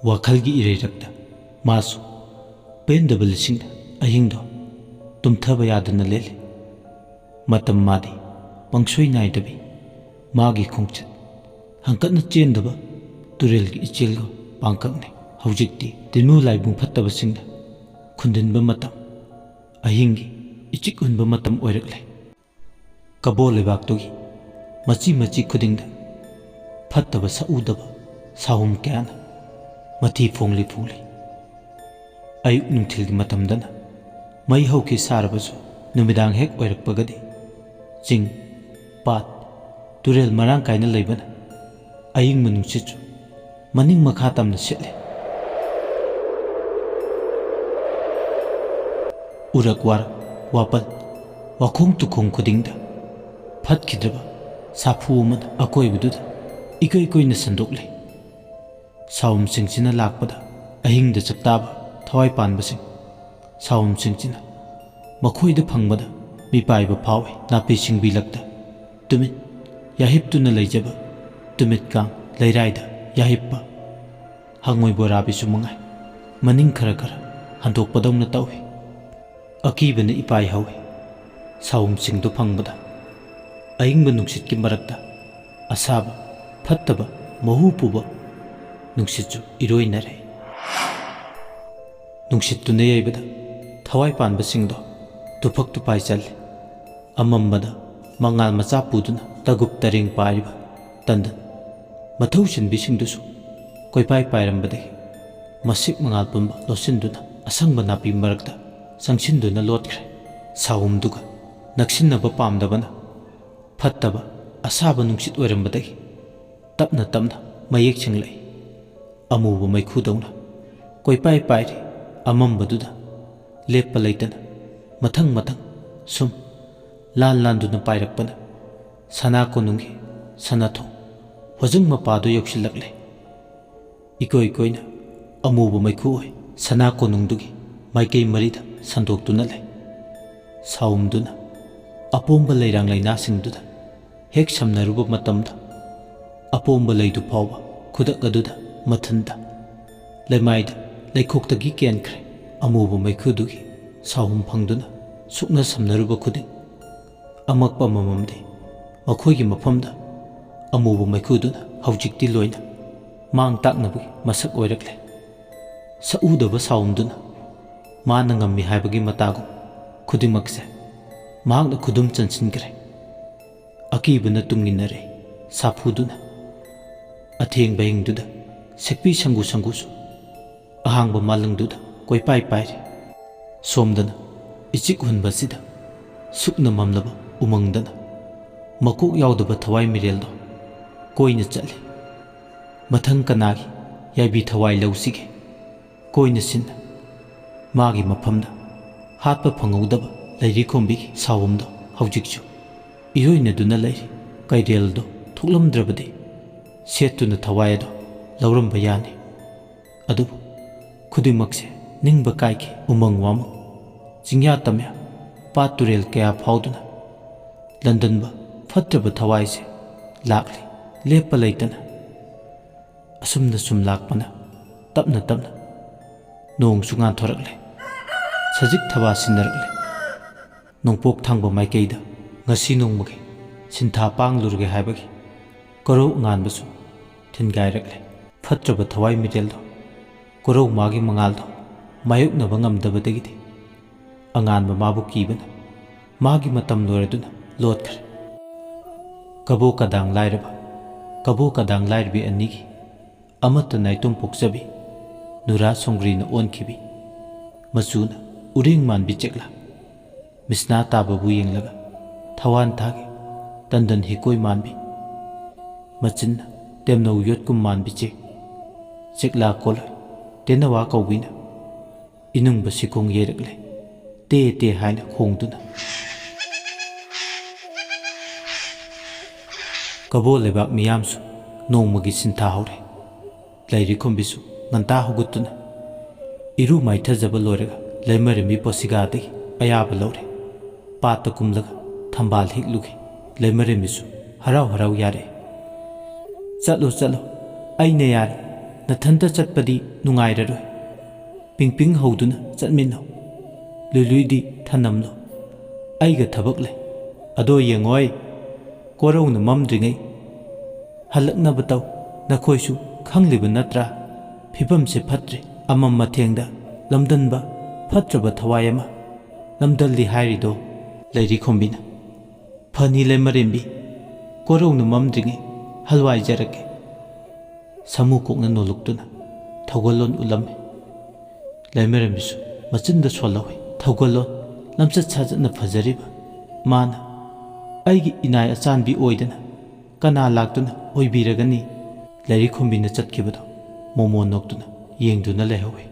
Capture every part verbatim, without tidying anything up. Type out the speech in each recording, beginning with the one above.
ꯋꯥꯈꯜꯒꯤ ꯏꯔꯩꯔꯛꯇ ꯃꯥꯁꯨ ꯄꯦꯟꯗꯕ ꯂꯤꯁꯤꯡꯅ ꯑꯍꯤꯡꯗꯣ ꯇꯨꯝꯊꯕ ꯌꯥꯗꯅ ꯂꯦꯜꯂꯤ꯫ ꯃꯇꯝ ꯃꯥꯗꯤ ꯄꯪꯁꯣꯏ ꯅꯥꯏꯗꯕꯤ ꯃꯥꯒꯤ ꯈꯣꯡꯆꯠ ꯍꯪꯀꯠꯅ ꯆꯦꯟꯗꯕ ꯇꯨꯔꯦꯜꯒꯤ ꯏꯆꯦꯜꯒ ꯄꯥꯡꯀꯛꯅꯤ꯫ ꯍꯧꯖꯤꯛꯇꯤ ꯇꯤꯟꯃꯨ ꯂꯥꯏꯕꯨꯡ ꯐꯠꯇꯕꯁꯤꯡꯅ ꯈꯨꯟꯗꯤꯟꯕ ꯃꯇꯝ, ꯑꯍꯤꯡꯒꯤ ꯏꯆꯤꯛ ꯍꯨꯟꯕ ꯃꯇꯝ ꯑꯣꯏꯔꯛꯂꯦ꯫ ꯀꯕꯣ ꯂꯩꯕꯥꯛꯇꯨꯒꯤ ꯃꯆꯤ ꯃꯆꯤ ꯈꯨꯗꯤꯡꯗ ꯐꯠꯇꯕ ꯁꯛꯎꯗꯕ ꯁꯥꯍꯨꯝ ꯀꯌꯥꯅ ꯃꯊꯤ ꯐꯣꯡꯂꯤ ꯐꯣꯡꯂꯤ꯫ ꯑꯌꯨꯛ ꯅꯨꯡꯊꯤꯜꯒꯤ ꯃꯇꯝꯗꯅ ꯃꯩ ꯍꯧꯈꯤ ꯁꯥꯔꯕꯁꯨ, ꯅꯨꯃꯤꯗꯥꯡ ꯍꯦꯛ ꯑꯣꯏꯔꯛꯄꯒꯗꯤ ꯆꯤꯡ, ꯄꯥꯠ, ꯇꯨꯔꯦꯜ ꯃꯔꯥꯡ ꯀꯥꯏꯅ ꯂꯩꯕꯅ ꯑꯏꯪꯕ ꯅꯨꯡꯁꯤꯠꯁꯨ ꯃꯅꯤꯡ ꯃꯈꯥ ꯇꯝꯅ ꯁꯤꯠꯂꯤ꯫ ꯎꯔꯛ ꯋꯥꯔꯛ, ꯋꯥꯄꯜ, ꯋꯥꯈꯣꯡ ꯇꯨꯈꯣꯡ ꯈꯨꯗꯤꯡꯗ ꯐꯠꯈꯤꯗ꯭ꯔꯕ ꯁꯥꯐꯨ ꯑꯃꯅ ꯑꯀꯣꯏꯕꯗꯨꯗ ꯏꯀꯣꯏ ꯀꯣꯏꯅ ꯁꯟꯗꯣꯛꯂꯤ꯫ ꯁꯥꯎꯝꯁꯤꯡꯁꯤꯅ ꯂꯥꯛꯄꯗ ꯑꯍꯤꯡꯗ ꯆꯥꯛꯇꯥꯕ ꯊꯋꯥꯏ ꯄꯥꯟꯕꯁꯤꯡ, ꯁꯥꯎꯝꯁꯤꯡꯁꯤꯅ ꯃꯈꯣꯏꯗ ꯐꯪꯕꯗ ꯃꯤꯄꯥꯏꯕ ꯐꯥꯎꯏ꯫ ꯅꯥꯄꯤ ꯁꯤꯡꯕꯤ ꯂꯛꯇ ꯇꯨꯃꯤꯟ ꯌꯥꯍꯤꯞꯇꯨꯅ ꯂꯩꯖꯕ ꯇꯨꯃꯤꯠꯀꯥꯡ ꯂꯩꯔꯥꯏꯗ ꯌꯥꯍꯤꯞꯄ ꯍꯪꯉꯣꯏ ꯕꯣꯔꯥꯕꯤꯁꯨ ꯃꯉꯥꯏ, ꯃꯅꯤꯡ ꯈꯔ ꯈꯔ ꯍꯟꯗꯣꯛꯄꯗꯧꯅ ꯇꯧꯏ꯫ ꯑꯀꯤꯕꯅ ꯏꯄꯥꯏ ꯍꯧꯏ꯫ ꯁꯥꯎꯝꯁꯤꯡꯗꯨ ꯐꯪꯕꯗ ꯑꯏꯪꯕ ꯅꯨꯡꯁꯤꯠꯀꯤ ꯃꯔꯛꯇ ꯑꯁꯥꯕ, ꯐꯠꯇꯕ, ꯃꯍꯨ ꯄꯨꯕ ꯅꯨꯡꯁꯤꯠꯁꯨ ꯏꯔꯣꯏꯅꯔꯦ꯫ ꯅꯨꯡꯁꯤꯠꯇꯨꯅ ꯌꯩꯕꯗ ꯊꯋꯥꯏ ꯄꯥꯟꯕꯁꯤꯡꯗꯣ ꯇꯨꯐꯛ ꯇꯨꯄꯥꯏ ꯆꯜꯂꯤ꯫ ꯑꯃꯝꯕꯗ ꯃꯉꯥꯜ ꯃꯆꯥ ꯄꯨꯗꯨꯅ ꯇꯒꯨꯞ ꯇꯔꯦꯡ ꯄꯥꯏꯔꯤꯕ ꯇꯟꯗꯟ ꯃꯊꯧ ꯁꯤꯟꯕꯤꯁꯤꯡꯗꯨꯁꯨ ꯀꯣꯏꯄꯥꯏ ꯄꯥꯏꯔꯝꯕꯗꯒꯤ ꯃꯁꯤꯛ ꯃꯉꯥꯜ ꯄꯨꯝꯕ ꯂꯣꯠꯁꯤꯟꯗꯨꯅ ꯑꯁꯪꯕ ꯅꯥꯄꯤ ꯃꯔꯛꯇ ꯆꯪꯁꯤꯟꯗꯨꯅ ꯂꯣꯠꯈ꯭ꯔꯦ꯫ ꯁꯥꯎꯝꯗꯨꯒ ꯅꯛꯁꯤꯟꯅꯕ ꯄꯥꯝꯗꯕꯅ ꯐꯠꯇꯕ ꯑꯁꯥꯕ ꯅꯨꯡꯁꯤꯠ ꯑꯣꯏꯔꯝꯕꯗꯒꯤ ꯇꯞꯅ ꯇꯞꯅ ꯃꯌꯦꯛ ꯁꯦꯡꯂꯛꯏ꯫ ꯑꯃꯨꯕ ꯃꯩꯈꯨꯗꯧꯅ ꯀꯣꯏꯄꯥꯏ ꯄꯥꯏꯔꯤ꯫ ꯑꯃꯝꯕꯗꯨꯗ ꯂꯦꯞꯄ ꯂꯩꯇꯅ ꯃꯊꯪ ꯃꯊꯪ ꯁꯨꯝ ꯂꯥꯟ ꯂꯥꯟꯗꯨꯅ ꯄꯥꯏꯔꯛꯄꯅ ꯁꯅꯥ ꯀꯣꯅꯨꯡꯒꯤ ꯁꯅꯥꯊꯣꯡ ꯍꯣꯖꯪ ꯃꯄꯥꯗꯨ ꯌꯧꯁꯤꯜꯂꯛꯂꯦ꯫ ꯏꯀꯣꯏ ꯀꯣꯏꯅ ꯑꯃꯨꯕ ꯃꯩꯈꯨ ꯑꯣꯏ ꯁꯅꯥ ꯀꯣꯅꯨꯡꯗꯨꯒꯤ ꯃꯥꯏꯀꯩ ꯃꯔꯤꯗ ꯁꯟꯗꯣꯛꯇꯨꯅ ꯂꯩ꯫ ꯁꯥꯎꯝꯗꯨꯅ ꯑꯄꯣꯝꯕ ꯂꯩꯔꯥꯡ ꯂꯩꯅꯥꯁꯤꯡꯗꯨꯗ ꯍꯦꯛ ꯁꯝꯅꯔꯨꯕ ꯃꯇꯝꯗ, ꯑꯄꯣꯝꯕ ꯂꯩꯗꯨ ꯐꯥꯎꯕ ꯈꯨꯗꯛ ꯑꯗꯨꯗ ꯃꯊꯟꯇ ꯂꯩꯃꯥꯏꯗ ꯂꯩꯈꯣꯛꯇꯒꯤ ꯀꯦꯟꯈ꯭ꯔꯦ꯫ ꯑꯃꯨꯕ ꯃꯩꯈꯨꯗꯨꯒꯤ ꯁꯥꯍꯨꯝ ꯐꯪꯗꯨꯅ ꯁꯨꯛꯅ ꯁꯝꯅꯔꯨꯕ ꯈꯨꯗꯤꯡ, ꯑꯃꯛꯄ ꯑꯃꯃꯝꯗꯤ ꯃꯈꯣꯏꯒꯤ ꯃꯐꯝꯗ ꯑꯃꯨꯕ ꯃꯩꯈꯨꯗꯨꯅ ꯍꯧꯖꯤꯛꯇꯤ ꯂꯣꯏꯅ ꯃꯥꯡ ꯇꯥꯛꯅꯕꯒꯤ ꯃꯁꯛ ꯑꯣꯏꯔꯛꯂꯦ꯫ ꯁꯛꯎꯗꯕ ꯁꯥꯎꯝꯗꯨꯅ ꯃꯥꯅ ꯉꯝꯃꯤ ꯍꯥꯏꯕꯒꯤ ꯃꯇꯥꯒꯨꯝ ꯈꯨꯗꯤꯡꯃꯛꯁꯦ ꯃꯍꯥꯛꯅ ꯈꯨꯗꯨꯝ ꯆꯟꯁꯤꯟꯈ꯭ꯔꯦ꯫ ꯑꯀꯤꯕꯅ ꯇꯨꯡꯏꯟꯅꯔꯦ ꯁꯥꯐꯨꯗꯨꯅ꯫ ꯑꯊꯦꯡꯕ ꯍꯤꯡꯗꯨꯗ ꯁꯦꯛꯄꯤ ꯁꯪꯒꯨ ꯁꯪꯒꯨꯁꯨ ꯑꯍꯥꯡꯕ ꯃꯥꯂꯪꯗꯨꯗ ꯀꯣꯏꯄꯥꯏ ꯄꯥꯏꯔꯤ꯫ ꯁꯣꯝꯗꯅ ꯏꯆꯤꯛ ꯍꯨꯟꯕꯁꯤꯗ ꯁꯨꯛꯅ ꯃꯝꯂꯕ ꯎꯃꯪꯗꯅ ꯃꯀꯣꯛ ꯌꯥꯎꯗꯕ ꯊꯋꯥꯏ ꯃꯤꯔꯦꯜꯗꯣ ꯀꯣꯏꯅ ꯆꯠꯂꯤ꯫ ꯃꯊꯪ ꯀꯅꯥꯒꯤ ꯌꯥꯏꯕꯤ ꯊꯋꯥꯏ ꯂꯧꯁꯤꯒꯦ? ꯀꯣꯏꯅ ꯁꯤꯟꯅ ꯃꯥꯒꯤ ꯃꯐꯝꯗ ꯍꯥꯠꯄ ꯐꯪꯍꯧꯗꯕ ꯂꯩꯔꯤꯈꯣꯝꯕꯤꯒꯤ ꯁꯥꯎꯝꯗꯣ ꯍꯧꯖꯤꯛꯁꯨ ꯏꯔꯣꯏꯅꯗꯨꯅ ꯂꯩꯔꯤ꯫ ꯀꯩꯔꯦꯜꯗꯣ ꯊꯣꯛꯂꯝꯗ꯭ꯔꯕꯗꯤ ꯁꯦꯠꯇꯨꯅ ꯊꯋꯥꯏ ꯑꯗꯣ ꯂꯧꯔꯝꯕ ꯌꯥꯅꯤ꯫ ꯑꯗꯨꯕꯨ ꯈꯨꯗꯤꯡꯃꯛꯁꯦ ꯅꯤꯡꯕ ꯀꯥꯏꯈꯤ꯫ ꯎꯃꯪ ꯋꯥꯃꯪ, ꯆꯤꯡꯌꯥ ꯇꯝꯌꯥ, ꯄꯥꯠ ꯇꯨꯔꯦꯜ ꯀꯌꯥ ꯐꯥꯎꯗꯨꯅ ꯂꯟꯗꯟꯕ ꯐꯠꯇ꯭ꯔꯕ ꯊꯋꯥꯏꯁꯦ ꯂꯥꯛꯂꯤ, ꯂꯦꯞꯄ ꯂꯩꯇꯅ꯫ ꯑꯁꯨꯝꯅ ꯁꯨꯝ ꯂꯥꯛꯄꯅ ꯇꯞꯅ ꯇꯞꯅ ꯅꯣꯡꯁꯨ ꯉꯥꯟꯊꯣꯔꯛꯂꯦ꯫ ꯁꯖꯤꯛ ꯊꯕꯥ ꯁꯤꯟꯅꯔꯛꯂꯦ꯫ ꯅꯣꯡꯄꯣꯛ ꯊꯪꯕ ꯃꯥꯏꯀꯩꯗ ꯉꯁꯤ ꯅꯣꯡꯃꯒꯤ ꯁꯤꯟꯊꯥ ꯄꯥꯡꯂꯨꯔꯒꯦ ꯍꯥꯏꯕꯒꯤ ꯀꯣꯔꯧ ꯑꯉꯥꯟꯕꯁꯨ ꯊꯤꯟꯒꯥꯏꯔꯛꯂꯦ꯫ ꯐꯠꯇ꯭ꯔꯕ ꯊꯋꯥꯏ ꯃꯤꯔꯦꯜꯗꯣ ꯀꯣꯔꯧ ꯃꯥꯒꯤ ꯃꯉꯥꯜꯗꯣ ꯃꯥꯌꯣꯛꯅꯕ ꯉꯝꯗꯕꯗꯒꯤꯗꯤ ꯑꯉꯥꯟꯕ ꯃꯥꯕꯨ ꯀꯤꯕꯅ ꯃꯥꯒꯤ ꯃꯇꯝ ꯂꯣꯏꯔꯗꯨꯅ ꯂꯣꯠꯈ꯭ꯔꯦ꯫ ꯀꯕꯣ ꯀꯗꯥꯡ ꯂꯥꯏꯔꯕ, ꯀꯕꯣ ꯀꯗꯥꯡ ꯂꯥꯏꯔꯕꯤ ꯑꯅꯤꯒꯤ ꯑꯃꯠꯇ ꯅꯥꯏꯇꯣꯝ ꯄꯣꯛꯆꯕꯤ ꯅꯨꯔꯥ ꯁꯣꯡꯒ꯭ꯔꯤꯅ ꯑꯣꯟꯈꯤꯕꯤ ꯃꯆꯨꯅ ꯎꯔꯦꯡ ꯃꯥꯟꯕꯤ ꯆꯦꯛꯂꯥ, ꯃꯤꯁꯅꯥ ꯇꯥꯕꯕꯨ ꯌꯦꯡꯂꯒ ꯊꯋꯥꯟ ꯊꯥꯒꯤ ꯇꯟꯗꯟ ꯍꯤꯀꯣꯏ ꯃꯥꯟꯕꯤ, ꯃꯆꯤꯟꯅ ꯇꯦꯝꯅꯧ ꯌꯣꯠꯀꯨꯝ ꯃꯥꯟꯕꯤ ꯆꯦꯛ, ꯆꯦꯛꯂꯥ ꯀꯣꯜꯂꯣꯏ ꯇꯦꯅꯋꯥ ꯀꯧꯕꯤꯅ ꯏꯅꯨꯡꯕ ꯁꯤꯈꯣꯡ ꯌꯩꯔꯛꯂꯦ꯫ ꯇꯦ ꯇꯦ ꯍꯥꯏꯅ ꯈꯣꯡꯗꯨꯅ꯫ ꯀꯕꯣ ꯂꯩꯕꯥꯛ ꯃꯤꯌꯥꯝꯁꯨ ꯅꯣꯡꯃꯒꯤ ꯁꯤꯟꯊꯥ ꯍꯧꯔꯦ꯫ ꯂꯩꯔꯤꯈꯣꯝꯕꯤꯁꯨ ꯉꯟꯇꯥ ꯍꯧꯒꯠꯇꯨꯅ ꯏꯔꯨ ꯃꯥꯏꯊꯖꯕ ꯂꯣꯏꯔꯒ ꯂꯩꯃꯔꯦꯝꯕꯤ ꯄꯣꯁꯤꯒꯥꯗꯒꯤ ꯑꯌꯥꯕ ꯂꯧꯔꯦ꯫ ꯄꯥꯠꯇ ꯀꯨꯝꯂꯒ ꯊꯝꯕꯥꯜ ꯍꯦꯛꯂꯨꯒꯦ꯫ ꯂꯩꯃꯔꯦꯝꯕꯤꯁꯨ ꯍꯔꯥꯎ ꯍꯔꯥꯎ ꯌꯥꯔꯦ꯫ "ꯆꯠꯂꯣ, ꯆꯠꯂꯣ, ꯑꯩꯅ ꯌꯥꯔꯦ꯫ ꯅꯊꯟꯇ ꯆꯠꯄꯗꯤ ꯅꯨꯡꯉꯥꯏꯔꯔꯣꯏ꯫ ꯄꯤꯡꯄꯤꯡ ꯍꯧꯗꯨꯅ ꯆꯠꯃꯤꯟꯅꯧ꯫ ꯂꯨꯏꯂꯨꯏꯗꯤ ꯊꯅꯝꯂꯣ꯫ ꯑꯩꯒ ꯊꯕꯛ ꯂꯩ꯫ ꯑꯗꯣ ꯌꯦꯡꯉꯣꯏ, ꯀꯣꯔꯧꯅ ꯃꯝꯗ꯭ꯔꯤꯉꯩ ꯍꯜꯂꯛꯅꯕ ꯇꯧ꯫ ꯅꯈꯣꯏꯁꯨ ꯈꯪꯂꯤꯕ ꯅꯠꯇ꯭ꯔꯥ? ꯐꯤꯕꯝꯁꯦ ꯐꯠꯇ꯭ꯔꯦ꯫ ꯑꯃꯝ ꯑꯊꯦꯡꯗ ꯂꯝꯗꯟꯕ ꯐꯠꯇ꯭ꯔꯕ ꯊꯋꯥꯏ ꯑꯃ ꯂꯝꯗꯜꯂꯤ ꯍꯥꯏꯔꯤꯗꯣ꯫ ꯂꯩꯔꯤꯈꯣꯝꯕꯤꯅ, "ꯐꯅꯤ ꯂꯩꯃꯔꯦꯝꯕꯤ, ꯀꯣꯔꯧꯅ ꯃꯝꯗ꯭ꯔꯤꯉꯩ ꯍꯜꯋꯥꯏꯖꯔꯛꯀꯦ"꯫ ꯁꯥꯃꯨ ꯀꯣꯛꯅ ꯅꯣꯜꯂꯨꯛꯇꯨꯅ ꯊꯧꯒꯜꯂꯣꯟ ꯎꯠꯂꯝꯃꯤ꯫ ꯂꯩꯃꯔꯦꯝꯕꯤꯁꯨ ꯃꯆꯤꯟꯗ ꯁꯣꯜꯍꯧꯏ꯫ ꯊꯧꯒꯜꯂꯣꯟ ꯂꯝꯆꯠ ꯁꯥꯖꯠꯅ ꯐꯖꯔꯤꯕ ꯃꯥꯅ ꯑꯩꯒꯤ ꯏꯅꯥꯏ ꯑꯆꯥꯟꯕꯤ ꯑꯣꯏꯗꯅ ꯀꯅꯥ ꯂꯥꯛꯇꯨꯅ ꯑꯣꯏꯕꯤꯔꯒꯅꯤ? ꯂꯩꯔꯤꯈꯣꯝꯕꯤꯅ ꯆꯠꯈꯤꯕꯗꯣ ꯃꯣꯃꯣꯟ ꯅꯣꯛꯇꯨꯅ ꯌꯦꯡꯗꯨꯅ ꯂꯩꯍꯧꯏ꯫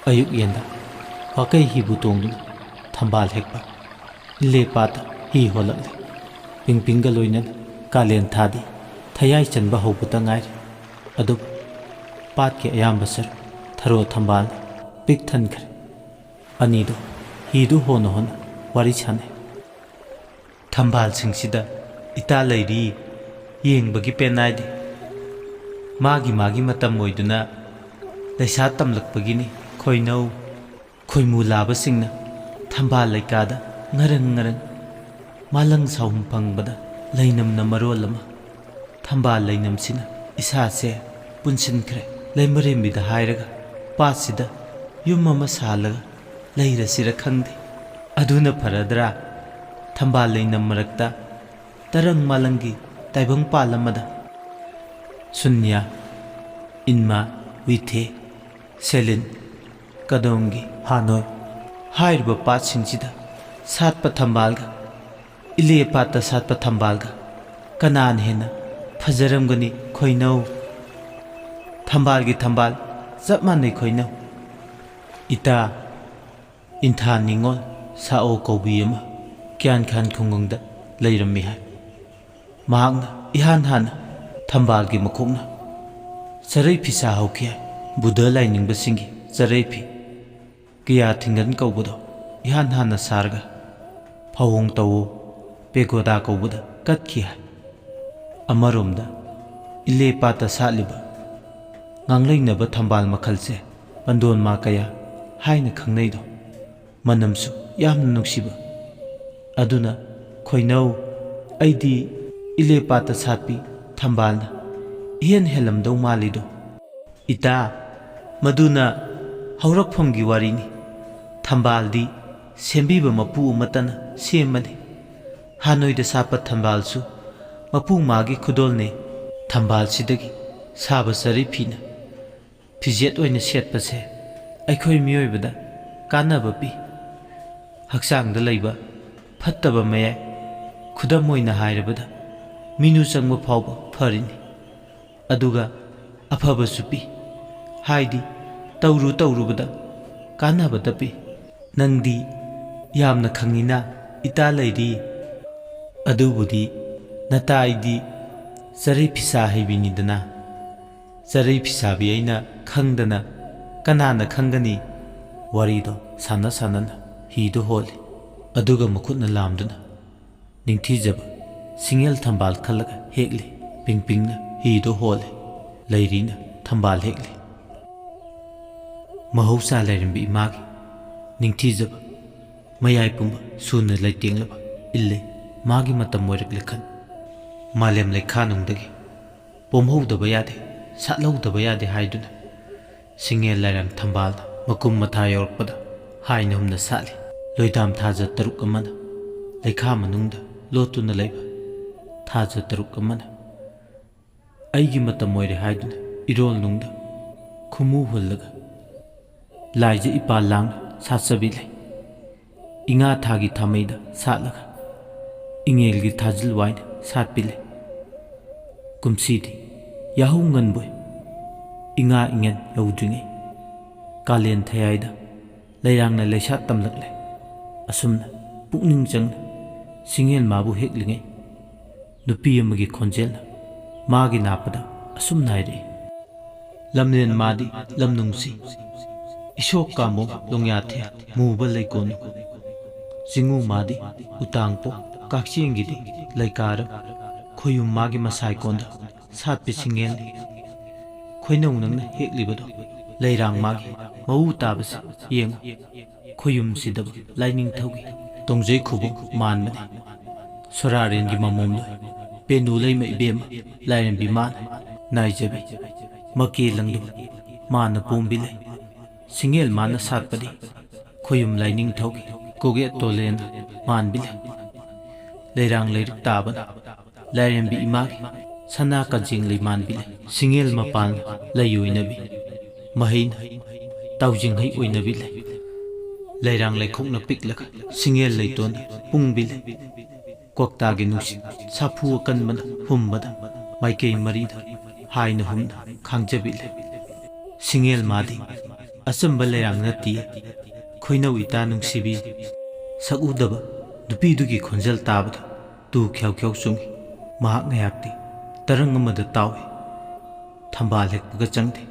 ꯑꯌꯨꯛ ꯌꯦꯟꯗ ꯋꯥꯀꯩ ꯍꯤꯕꯨ ꯇꯣꯡꯗꯨꯅ ꯊꯝꯕꯥꯜ ꯍꯦꯛꯄ ꯏꯜꯂꯦ ꯄꯥꯠꯇ ꯍꯤ ꯍꯣꯜꯂꯛꯂꯦ꯫ ꯄꯤꯡꯄꯤꯡꯒ ꯂꯣꯏꯅꯅ꯫ ꯀꯥꯂꯦꯟ ꯊꯥꯗꯤ ꯊꯌꯥꯏ ꯆꯟꯕ ꯍꯧꯕꯇ ꯉꯥꯏꯔꯤ꯫ ꯑꯗꯨꯕꯨ ꯄꯥꯠꯀꯤ ꯑꯌꯥꯝꯕ ꯁꯔꯨꯛ ꯊꯔꯣ ꯊꯝꯕꯥꯜꯅ ꯄꯤꯛ ꯊꯟꯈ꯭ꯔꯦ꯫ ꯑꯅꯤꯗꯣ ꯍꯤꯗꯨ ꯍꯣꯟꯅ ꯍꯣꯟꯅ ꯋꯥꯔꯤ ꯁꯥꯟꯅꯩ꯫ ꯊꯝꯕꯥꯜꯁꯤꯡꯁꯤꯗ ꯏꯇꯥ ꯂꯩꯔꯤ ꯌꯦꯡꯕꯒꯤ ꯄꯦꯟꯅꯥꯏꯗꯦ꯫ ꯃꯥꯒꯤ ꯃꯥꯒꯤ ꯃꯇꯝ ꯑꯣꯏꯗꯨꯅ ꯂꯩꯁꯥ ꯇꯝꯂꯛꯄꯒꯤꯅꯤ꯫ ꯈꯣꯏꯅꯧ ꯈꯣꯏꯃꯨ ꯂꯥꯕꯁꯤꯡꯅ ꯊꯝꯕꯥꯜ ꯂꯩꯀꯥꯗ ꯉꯔꯪ ꯉꯔꯪ ꯃꯥꯂꯪ ꯁꯥꯍꯨꯝ ꯐꯪꯕꯗ ꯂꯩꯅꯝꯅ ꯃꯔꯣꯜ ꯑꯃ꯫ ꯊꯝꯕꯥꯜ ꯂꯩꯅꯝꯁꯤꯅ ꯏꯁꯥꯁꯦ ꯄꯨꯟꯁꯤꯟꯈ꯭ꯔꯦ꯫ ꯂꯩꯃꯔꯦꯝꯕꯤꯗ ꯍꯥꯏꯔꯒ ꯄꯥꯠꯁꯤꯗ ꯌꯨꯝ ꯑꯃ ꯁꯥꯍꯜꯂꯒ ꯂꯩꯔꯁꯤꯔ ꯈꯪꯗꯦ꯫ ꯑꯗꯨꯅ ꯐꯔꯗ꯭ꯔꯥ? ꯊꯝꯕꯥꯜ ꯂꯩꯅꯝ ꯃꯔꯛꯇ ꯇꯔꯪ ꯃꯥꯂꯪꯒꯤ ꯇꯥꯏꯕꯪ ꯄꯥꯜ ꯑꯃꯗ ꯁꯨꯟꯌꯥ, ꯏꯟꯃꯥ, ꯋꯤꯊꯦ, ꯁꯦꯂꯤꯟ, ꯀꯗꯣꯝꯒꯤ ꯍꯥꯅꯣꯏ ꯍꯥꯏꯔꯤꯕ ꯄꯥꯠꯁꯤꯡꯁꯤꯗ ꯁꯥꯠꯄ ꯊꯝꯕꯥꯜꯒ ꯏꯂꯦ ꯄꯥꯠꯇ ꯁꯥꯠꯄ ꯊꯝꯕꯥꯜꯒ ꯀꯅꯥꯅ ꯍꯦꯟꯅ ꯐꯖꯔꯝꯒꯅꯤ? ꯈꯣꯏꯅꯧ ꯊꯝꯕꯥꯜꯒꯤ ꯊꯝꯕꯥꯜ ꯆꯞ ꯃꯥꯟꯅꯩ꯫ ꯈꯣꯏꯅꯧ ꯏꯇꯥ ꯏꯟꯊꯥ ꯅꯤꯉꯣꯜ ꯁꯥꯑꯣ ꯀꯧꯕꯤ ꯑꯃ ꯀ꯭ꯌꯥꯟꯈꯥꯟ ꯈꯨꯡꯒꯪꯗ ꯂꯩꯔꯝꯃꯤ ꯍꯥꯏ꯫ ꯃꯍꯥꯛꯅ ꯏꯍꯥꯟ ꯍꯥꯟꯅ ꯊꯝꯕꯥꯜꯒꯤ ꯃꯈꯣꯛꯅ ꯆꯔꯩ ꯐꯤꯁꯥ ꯍꯧꯈꯤ ꯍꯥꯏ꯫ ꯕꯨꯙ ꯂꯥꯏꯅꯤꯡꯕꯁꯤꯡꯒꯤ ꯆꯔꯩ ꯐꯤ ꯀꯌꯥ ꯊꯤꯡꯒꯟ ꯀꯧꯕꯗꯣ ꯏꯍꯥꯟ ꯍꯥꯟꯅ ꯁꯥꯔꯒ ꯐꯥꯎꯍꯣꯡ ꯇꯧꯋꯣ ꯄꯦꯒꯣꯗꯥ ꯀꯧꯕꯗ ꯀꯠꯈꯤ ꯍꯥꯏ꯫ ꯑꯃꯔꯣꯝꯗ ꯏꯂꯦ ꯄꯥꯠꯇ ꯁꯥꯠꯂꯤꯕ ꯉꯥꯡꯂꯩꯅꯕ ꯊꯝꯕꯥꯜ ꯃꯈꯜꯁꯦ ꯄꯟꯗꯣꯟꯃꯥ ꯀꯌꯥ ꯍꯥꯏꯅ ꯈꯪꯅꯩꯗꯣ꯫ ꯃꯅꯝꯁꯨ ꯌꯥꯝꯅ ꯅꯨꯡꯁꯤꯕ꯫ ꯑꯗꯨꯅ ꯈꯣꯏꯅꯧ, ꯑꯩꯗꯤ ꯏꯂꯦ ꯄꯥꯠꯇ ꯁꯥꯠꯄꯤ ꯊꯝꯕꯥꯜꯅ ꯏꯍꯦꯟ ꯍꯦꯜꯂꯝꯗꯧ ꯃꯥꯜꯂꯤꯗꯣ꯫ ꯏꯇꯥ, ꯃꯗꯨꯅ ꯍꯧꯔꯛꯐꯝꯒꯤ ꯋꯥꯔꯤꯅꯤ꯫ ꯊꯝꯕꯥꯜꯗꯤ ꯁꯦꯝꯕꯤꯕ ꯃꯄꯨ ꯑꯃꯠꯇꯅ ꯁꯦꯝꯕꯅꯤ꯫ ꯍꯥꯟꯅꯣꯏꯗ ꯁꯥꯠꯄ ꯊꯝꯕꯥꯜꯁꯨ ꯃꯄꯨ ꯃꯥꯒꯤ ꯈꯨꯗꯣꯜꯅꯦ꯫ ꯊꯝꯕꯥꯜꯁꯤꯗꯒꯤ ꯁꯥꯕ ꯆꯔꯩ ꯐꯤꯅ ꯐꯤꯖꯦꯠ ꯑꯣꯏꯅ ꯁꯦꯠꯄꯁꯦ ꯑꯩꯈꯣꯏ ꯃꯤꯑꯣꯏꯕꯗ ꯀꯥꯟꯅꯕ ꯄꯤ꯫ ꯍꯛꯆꯥꯡꯗ ꯂꯩꯕ ꯐꯠꯇꯕ ꯃꯌꯥꯏ, ꯈꯨꯗꯝ ꯑꯣꯏꯅ ꯍꯥꯏꯔꯕꯗ, ꯃꯤꯅꯨ ꯆꯪꯕ ꯐꯥꯎꯕ ꯐꯔꯤꯅꯤ꯫ ꯑꯗꯨꯒ ꯑꯐꯕꯁꯨ ꯄꯤ, ꯍꯥꯏꯗꯤ ꯇꯧꯔꯨ ꯇꯧꯔꯨꯕꯗ ꯀꯥꯟꯅꯕꯇ ꯄꯤ꯫ ꯅꯪꯗꯤ ꯌꯥꯝꯅ ꯈꯪꯉꯤꯅ, ꯏꯇꯥ ꯂꯩꯔꯤ꯫ ꯑꯗꯨꯕꯨꯗꯤ ꯅꯇꯥ ꯑꯩꯗꯤ ꯆꯔꯩ ꯐꯤꯁꯥ ꯍꯩꯕꯤꯅꯤꯗꯅ꯫ ꯆꯔꯩ ꯐꯤꯁꯥꯕꯤ ꯑꯩꯅ ꯈꯪꯗꯅ ꯀꯅꯥꯅ ꯈꯪꯒꯅꯤ? ꯋꯥꯔꯤꯗꯣ ꯁꯥꯟꯅ ꯁꯥꯟꯅꯅ ꯍꯤꯗꯣ ꯍꯣꯜꯂꯤ꯫ ꯑꯗꯨꯒ ꯃꯈꯨꯠꯅ ꯂꯥꯝꯗꯨꯅ ꯅꯤꯡꯊꯤꯖꯕ ꯁꯤꯡꯍꯦꯜ ꯊꯝꯕꯥꯜ ꯈꯜꯂꯒ ꯍꯦꯛꯂꯤ꯫ ꯄꯤꯡꯄꯤꯡꯅ ꯍꯤꯗꯣ ꯍꯣꯜꯂꯤ꯫ ꯂꯩꯔꯤꯅ ꯊꯝꯕꯥꯜ ꯍꯦꯛꯂꯤ꯫ ꯃꯍꯧꯁꯥ ꯂꯥꯏꯔꯦꯝꯕꯤ ꯏꯃꯥꯒꯤ ꯅꯤꯡꯊꯤꯖꯕ ꯃꯌꯥꯏ ꯄꯨꯝꯕ ꯁꯨꯅ ꯂꯩꯇꯦꯡꯂꯕ ꯏꯜꯂꯤ꯫ ꯃꯥꯒꯤ ꯃꯇꯝ ꯑꯣꯏꯔꯛꯂꯦ ꯈꯟ꯫ ꯃꯥꯂꯦꯝ ꯂꯩꯈꯥ ꯅꯨꯡꯗꯒꯤ ꯄꯣꯝꯍꯧꯗꯕ ꯌꯥꯗꯦ, ꯁꯥꯠꯍꯧꯗꯕ ꯌꯥꯗꯦ ꯍꯥꯏꯗꯨꯅ ꯁꯤꯡꯍꯦꯜ ꯂꯥꯏꯔꯥꯡ ꯊꯝꯕꯥꯜꯅ ꯃꯀꯨꯝ ꯃꯊꯥ ꯌꯧꯔꯛꯄꯗ ꯍꯥꯏꯅ ꯍꯨꯝꯅ ꯁꯥꯠꯂꯤ꯫ ꯂꯣꯏꯗꯥꯝ ꯊꯥꯖ ꯇꯔꯨꯛ ꯑꯃꯅ ꯂꯩꯈꯥ ꯃꯅꯨꯡꯗ ꯂꯣꯠꯇꯨꯅ ꯂꯩꯕ ꯊꯥꯖ ꯇꯔꯨꯛ ꯑꯃꯅ ꯑꯩꯒꯤ ꯃꯇꯝ ꯑꯣꯏꯔꯦ ꯍꯥꯏꯗꯨꯅ ꯏꯔꯣꯜ ꯅꯨꯡꯗ ꯈꯨꯃꯨ ꯍꯨꯜꯂꯒ ꯂꯥꯏꯖ ꯏꯄꯥ ꯂꯥꯡꯅ ꯁꯥꯠꯆꯕꯤ ꯂꯩ꯫ ꯏꯉꯥ ꯊꯥꯒꯤ ꯊꯥꯃꯩꯗ ꯁꯥꯠꯂꯒ ꯏꯉꯦꯜꯒꯤ ꯊꯥꯖꯤꯜ ꯋꯥꯏꯅ ꯁꯥꯠꯄꯤ ꯂꯩ꯫ ꯀꯨꯝꯁꯤꯗꯤ ꯌꯥꯍꯧ ꯉꯟꯕꯣꯏ ꯏꯉꯥ ꯏꯉꯦꯟ ꯌꯧꯗ꯭ꯔꯤꯉꯩ ꯀꯥꯂꯦꯟ ꯊꯌꯥꯏꯗ ꯂꯩꯔꯥꯡꯅ ꯂꯩꯁꯥꯠ ꯇꯝꯂꯛꯂꯦ꯫ ꯑꯁꯨꯝꯅ ꯄꯨꯛꯅꯤꯡ ꯆꯪꯅ ꯁꯤꯡꯍꯦꯜ ꯃꯥꯕꯨ ꯍꯦꯛꯂꯤꯉꯩ ꯅꯨꯄꯤ ꯑꯃꯒꯤ ꯈꯣꯟꯖꯦꯜꯅ ꯃꯥꯒꯤ ꯅꯥꯄꯗ ꯑꯁꯨꯝꯅ ꯍꯥꯏꯔꯛꯏ, "ꯂꯝꯂꯦꯟ ꯃꯥꯗꯤ ꯂꯝ ꯅꯨꯡꯁꯤ, ꯏꯁꯣꯛ ꯀꯥꯃꯣ ꯂꯣꯡꯌꯥꯊꯦ ꯃꯨꯕ ꯂꯩꯀꯣꯟꯅꯨ, ꯆꯤꯡꯉꯨ ꯃꯥꯗꯤ ꯎꯇꯥꯡꯄꯣꯛ ꯀꯛꯆꯤꯡꯒꯤꯗꯤ ꯂꯩꯀꯥꯔꯝ, ꯈꯣꯌꯨꯝ ꯃꯥꯒꯤ ꯃꯁꯥꯏꯀꯣꯟꯗ ꯁꯥꯠꯄꯤ ꯁꯤꯡꯉꯦꯜꯅꯤ꯫ ꯈꯣꯏꯅꯧ ꯅꯪꯅ ꯍꯦꯛꯂꯤꯕꯗꯣ ꯂꯩꯔꯥꯡ ꯃꯥꯒꯤ ꯃꯎ ꯇꯥꯕꯁꯤ ꯌꯦꯡꯉꯨ꯫ ꯈꯣꯌꯨꯝ ꯁꯤꯗꯕ ꯂꯥꯏꯅꯤꯡꯊꯧꯒꯤ ꯇꯣꯡꯖꯩ ꯈꯨꯕꯣꯡ ꯃꯥꯟꯕꯅꯤ꯫ ꯁꯣꯔꯥꯔꯦꯟꯒꯤ ꯃꯃꯣꯝꯗꯣ ꯄꯦꯅꯨ ꯂꯩꯃ ꯏꯕꯦꯝꯃ ꯂꯥꯏꯔꯦꯝꯕꯤ ꯃꯥꯅ ꯅꯥꯏꯖꯕꯤ꯫ ꯃꯀꯦ ꯂꯪꯗꯨ ꯃꯥꯅ ꯄꯣꯝꯕꯤ ꯂꯩ꯫ ꯁꯤꯡꯉꯦꯜ ꯃꯥꯅ ꯁꯥꯠꯄꯗꯤ ꯈꯣꯌꯨꯝ ꯂꯥꯏꯅꯤꯡꯊꯧꯒꯤ ꯀꯣꯒꯦꯠ ꯇꯣꯂꯦꯟ ꯃꯥꯟꯕꯤ ꯂꯩ꯫ ꯂꯩꯔꯥꯡ ꯂꯩꯔꯛ ꯇꯥꯕꯅ ꯂꯥꯏꯔꯦꯝꯕꯤ ꯏꯃꯥꯒꯤ ꯁꯅꯥ ꯀꯖꯦꯡ ꯂꯩ ꯃꯥꯟꯕꯤ ꯂꯩ꯫ ꯁꯤꯡꯉꯦꯜ ꯃꯄꯥꯟ ꯂꯩ ꯑꯣꯏꯅꯕꯤ ꯃꯍꯩꯅ ꯇꯥꯎꯖꯤꯡꯍꯩ ꯑꯣꯏꯅꯕꯤ ꯂꯩ꯫ ꯂꯩꯔꯥꯡ ꯂꯩꯈꯣꯛꯅ ꯄꯤꯛꯂꯒ ꯁꯤꯡꯉꯦꯜ ꯂꯩꯇꯣꯟꯅ ꯄꯨꯡꯕꯤ ꯂꯩ꯫ ꯀ꯭ꯋꯥꯛꯇꯥꯒꯤ ꯅꯨꯡꯁꯤꯠ ꯁꯥꯐꯨ ꯑꯀꯟꯕꯅ ꯍꯨꯝꯕꯗ ꯃꯥꯏꯀꯩ ꯃꯔꯤꯗ ꯍꯥꯏꯅ ꯍꯨꯝꯅ ꯈꯥꯡꯖꯕꯤ ꯂꯩ꯫ ꯁꯤꯡꯉꯦꯜ ꯃꯥꯗꯤ ꯑꯆꯝꯕ ꯂꯩꯔꯥꯡ ꯅꯠꯇꯤꯌꯦ꯫ ꯈꯣꯏꯅꯧ ꯏꯇꯥ ꯅꯨꯡꯁꯤꯕꯤ꯫ ꯁꯛꯎꯗꯕ ꯅꯨꯄꯤꯗꯨꯒꯤ ꯈꯣꯟꯖꯦꯜ ꯇꯥꯕꯗ ꯇꯨ ꯈ꯭ꯌꯥꯎ ꯈ꯭ꯌꯥꯎ ꯆꯨꯡꯏ꯫ ꯃꯍꯥꯛ ꯉꯥꯏꯍꯥꯛꯇꯤ ꯇꯔꯪ ꯑꯃꯗ ꯇꯥꯎꯏ꯫ ꯊꯝꯕꯥꯜ ꯍꯦꯛꯄꯒ ꯆꯪꯗꯦ꯫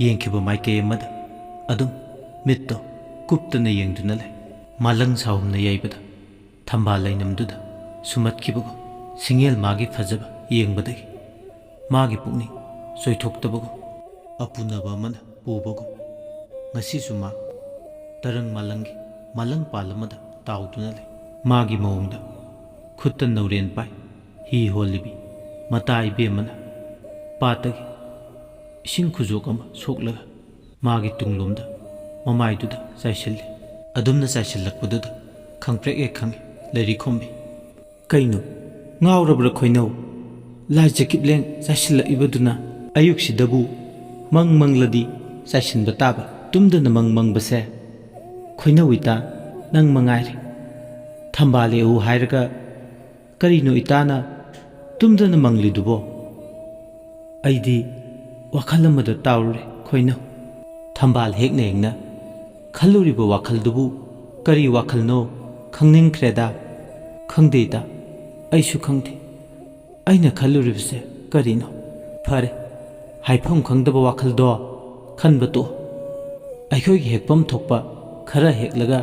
ꯌꯦꯡꯈꯤꯕ ꯃꯥꯏꯀꯩ ꯑꯃꯗ ꯑꯗꯨꯝ ꯃꯤꯠꯇꯣ ꯀꯨꯞꯇꯅ ꯌꯦꯡꯗꯨꯅ ꯂꯩ꯫ ꯃꯥꯂꯪ ꯁꯥꯍꯨꯝꯅ ꯌꯩꯕꯗ ꯊꯝꯕꯥꯜ ꯂꯩꯅꯝꯗꯨꯗ ꯁꯨꯝꯃꯠꯈꯤꯕꯒꯨꯝ ꯁꯤꯡꯉꯦꯜ ꯃꯥꯒꯤ ꯐꯖꯕ ꯌꯦꯡꯕꯗꯒꯤ ꯃꯥꯒꯤ ꯄꯨꯛꯅꯤꯡ ꯆꯣꯏꯊꯣꯛꯇꯕꯒꯨꯝ ꯑꯄꯨꯅꯕ ꯑꯃꯅ ꯄꯨꯕꯒꯨꯝ ꯉꯁꯤꯁꯨ ꯃꯥ ꯇꯔꯪ ꯃꯥꯂꯪꯒꯤ ꯃꯥꯂꯪ ꯄꯥꯜ ꯑꯃꯗ ꯇꯥꯎꯗꯨꯅ ꯂꯩ꯫ ꯃꯥꯒꯤ ꯃꯑꯣꯡꯗ ꯈꯨꯠꯇ ꯅꯧꯔꯦꯟ ꯄꯥꯏ ꯍꯤ ꯍꯣꯜꯂꯤꯕꯤ ꯃꯇꯥ ꯏꯕꯦꯝꯃꯅ ꯄꯥꯠꯇꯒꯤ ꯏꯁꯤꯡ ꯈꯨꯖꯣꯛ ꯑꯃ ꯁꯣꯛꯂꯒ ꯃꯥꯒꯤ ꯇꯨꯡꯂꯣꯝꯗ ꯃꯃꯥꯏꯗꯨꯗ ꯆꯥꯏꯁꯤꯜꯂꯤ꯫ ꯑꯗꯨꯝꯅ ꯆꯥꯏꯁꯤꯜꯂꯛꯄꯗꯨꯗ ꯈꯪꯄ꯭ꯔꯦꯛ ꯍꯦꯛ ꯈꯪꯉꯤ ꯂꯩꯔꯤꯈꯣꯝꯕꯤ꯫ "ꯀꯩꯅꯣ, ꯉꯥꯎꯔꯕ꯭ꯔꯥ ꯈꯣꯏꯅꯧ? ꯂꯥꯏ ꯆꯀꯤꯞꯂꯦꯡ ꯆꯥꯏꯁꯤꯜꯂꯛꯏꯕꯗꯨꯅ? ꯑꯌꯨꯛꯁꯤꯗꯕꯨ ꯃꯪ ꯃꯪꯂꯗꯤ ꯆꯥꯏꯁꯤꯟꯕ ꯇꯥꯕ, ꯇꯨꯝꯗꯅ ꯃꯪ ꯃꯪꯕꯁꯦ꯫ ꯈꯣꯏꯅꯧ ꯏꯇꯥ, ꯅꯪ ꯃꯉꯥꯏꯔꯦ꯫ ꯊꯝꯕꯥꯜ ꯍꯦꯛꯎ ꯍꯥꯏꯔꯒ ꯀꯔꯤꯅꯣ ꯏꯇꯥꯅ ꯇꯨꯝꯗꯅ ꯃꯪꯂꯤꯗꯨꯕꯣ?" ꯑꯩꯗꯤ ꯋꯥꯈꯜ ꯑꯃꯗ ꯇꯥꯎꯔꯨꯔꯦ ꯈꯣꯏꯅꯧ꯫ ꯊꯝꯕꯥꯜ ꯍꯦꯛꯅ ꯍꯦꯛꯅ ꯈꯜꯂꯨꯔꯤꯕ ꯋꯥꯈꯜꯗꯨꯕꯨ ꯀꯔꯤ ꯋꯥꯈꯜꯅꯣ ꯈꯪꯅꯤꯡꯈ꯭ꯔꯦꯗ꯫ "ꯈꯪꯗꯦꯗ, ꯑꯩꯁꯨ ꯈꯪꯗꯦ꯫ ꯑꯩꯅ ꯈꯜꯂꯨꯔꯤꯕꯁꯦ ꯀꯔꯤꯅꯣ? ꯐꯔꯦ, ꯍꯥꯏꯐꯝ ꯈꯪꯗꯕ ꯋꯥꯈꯜꯗꯣ ꯈꯟꯕ ꯇꯣꯛꯑꯣ꯫ ꯑꯩꯈꯣꯏꯒꯤ ꯍꯦꯛꯐꯝ ꯊꯣꯛꯄ ꯈꯔ ꯍꯦꯛꯂꯒ